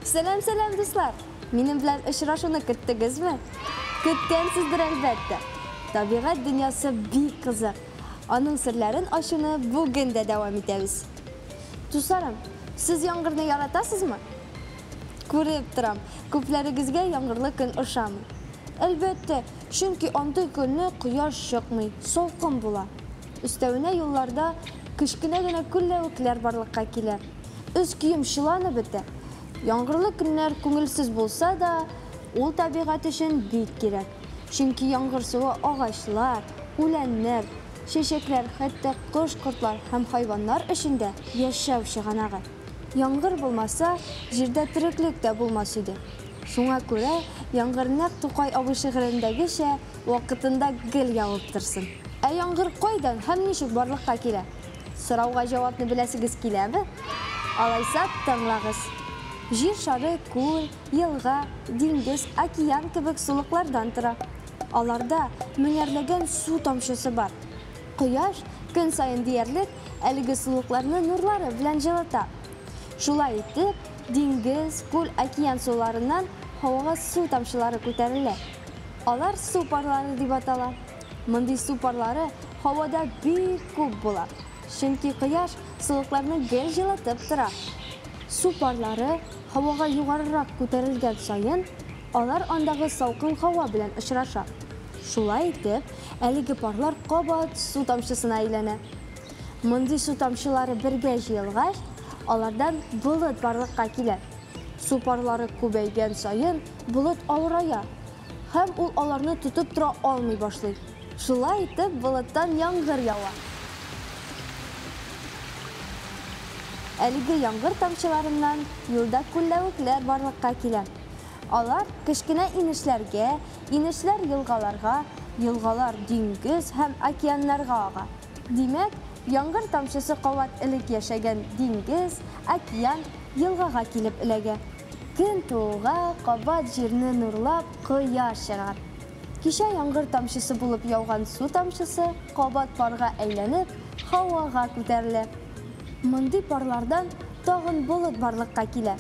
Сәлам, сәлам, дуслар! Минем белән очрашуны көттегезме? Көткәнсездер, әлбәттә. Табигать дөньясы бик кызык. Аның серләрен ачуны бүген дә дәвам итәбез. Дусларым, сез яңгырны яратасызмы? Күреп торам, күпләрегезгә яңгырлы көн ошамый. Әлбәттә, чөнки андый көнне кояш чыкмый, салкын була. Өстәвенә юлларда кечкенә генә күлләвекләр барлыкка килә. Өс кием чыланып бетә. Яңгырлы көннәр күңелсез булса да, ул табигать өчен бик кирәк. Чөнки яңгыр суы агачлар, үләннәр, чәчәкләр, хәтта кош-кортлар һәм хайваннар өчен дә яшәү чыганагы. Яңгыр булмаса, җирдә тереклек тә булмас иде. Шуңа күрә яңгыр нәкъ Тукай абый шигырендәгечә вакытында гел явып торсын. Ә яңгыр кайдан һәм ничек барлыкка килә? Сорауга җавапны беләсегез киләме? Алайса тыңлагыз. Җир шары күл, елга, диңгез, океан кебек сулыклардан тора. Аларда меңәрләгән су тамчысы бар. Кояш көн саен диярлек әлеге сулыкларны нурлары белән җылыта. Шулай итеп, диңгез, күл, океан суларыннан һавага су тамчылары күтәрелә. Алар су парлары дип атала. Мондый су парлары һавада бик күп була. Чөнки кояш сулыкларны гел җылытып тора. Су парлары һавага югарырак күтәрелгән саен, алар андагы салкын һава белән очраша. Шулай итеп, әлеге парлар кабат су тамчысына әйләнә. Мондый су тамчылары бергә җыелгач, алардан болыт барлыкка килә. Су парлары күбәйгән саен болыт авырая һәм ул аларны тотып тора алмый башлый. Шулай итеп, болыттан яңгыр ява. Әлеге яңгыр тамчыларыннан юлда күлләвекләр барлыкка килә. Алар кечкенә инешләргә, инешләр елгаларга, елгалар диңгез һәм океаннарга ага. Димәк, яңгыр тамчысы кабат элек яшәгән диңгез, океан, елгага килеп эләгә. Көн тууга кабат җирне нурлап кояш чыгар. Кичә яңгыр тамчысы булып яуган су тамчысы кабат парга әйләнеп, һавага күтәрелә. Мондый парлардан тагын болыт барлыкка килә.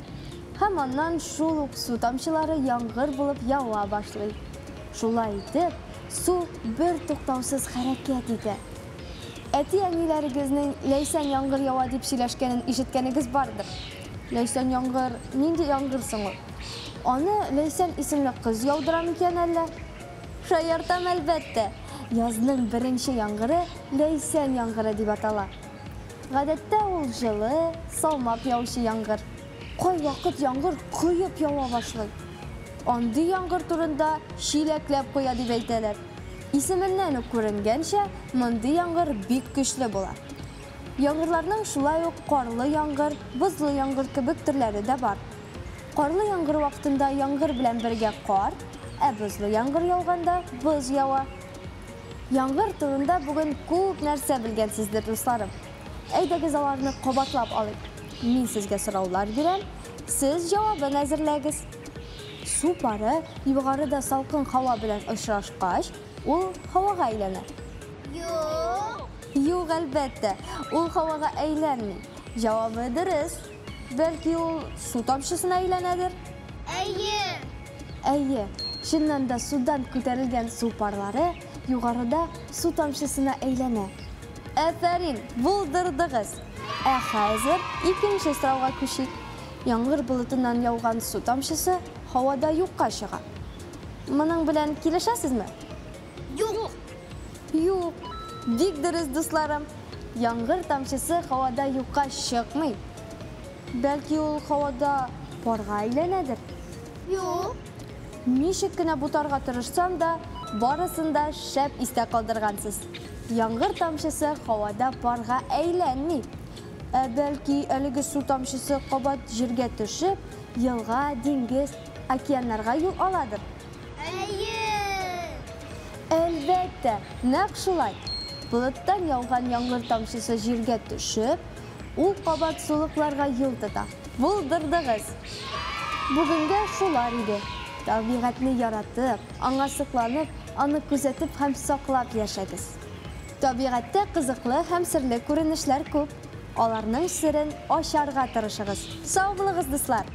Һәм аннан шул ук су тамчылары яңгыр булып ява башлый. Шулай итеп, су бер туктаусыз хәрәкәт итә. Әти-әниләрегезнең ләйсән яңгыр ява дип сөйләшкәнен ишеткәнегез бардыр. Ләйсән яңгыр нинди яңгыр соң ул? Аны Ләйсән исемле кыз яудыра микән әллә? Шаяртам, әлбәттә. Язның беренче яңгыры Ләйсән яңгыры дип атала. Гадәттә ул җылы, салмак яучы яңгыр. Кайвакыт яңгыр коеп ява башлый. Андый яңгыр турында чиләкләп коя дип әйтәләр. Исеменнән үк күренгәнчә, мондый яңгыр бик көчле була. Яңгырларның шулай ук карлы яңгыр, бозлы яңгыр кебек төрләре дә бар. Карлы яңгыр вакытында яңгыр белән бергә кар, ә бозлы яңгыр яуганда боз ява. Яңгыр турында бүген күп нәрсә белгәнсездер, дусларым. Әйдәгез аларны кабатлап алыйк. Мин сезгә сораулар бирәм, сез җавабын әзерләгез. Су пары югарыда салкын һава белән очрашкач, ул һавага әйләнә. Юк. Юк, әлбәттә, ул һавага әйләнми. Җавабы дөрес. Бәлки ул су тамчысына әйләнәдер? Әйе. Әйе, чыннан да судан күтәрелгән су парлары югарыда су тамчысына әйләнә. Афәрин, булдырдыгыз. Ә хәзер икенче сорауга күчик. Яңгыр болытыннан яуган су тамчысы һавада юкка чыга. Моның белән килешәсезме? Юк. Юк. Бик дөрес, дусларым. Яңгыр тамчысы һавада юкка чыкмый. Бәлки ул һавада парга әйләнәдер? Юк. Ничек кенә бутарга тырышсам да, барысын да шәп истә калдыргансыз. Яңгыр тамчысы һавада парга әйләнми. Ә бәлки әлеге су тамчысы кабат җиргә төшеп, елга, диңгез, океаннарга юл аладыр? Әйе. Әлбәттә, нәкъ шулай. Болыттан яуган яңгыр тамчысы җиргә төшеп, ул кабат сулыкларга юл тота. Булдырдыгыз! Бүгенгә шулар иде. Табигатьне яратып, аңа сокланып, аны күзәтеп һәм саклап яшәгез. Табигатьтә кызыклы һәм серле күренешләр күп. Аларның серен ачарга тырышыгыз. Сау булыгыз, дуслар!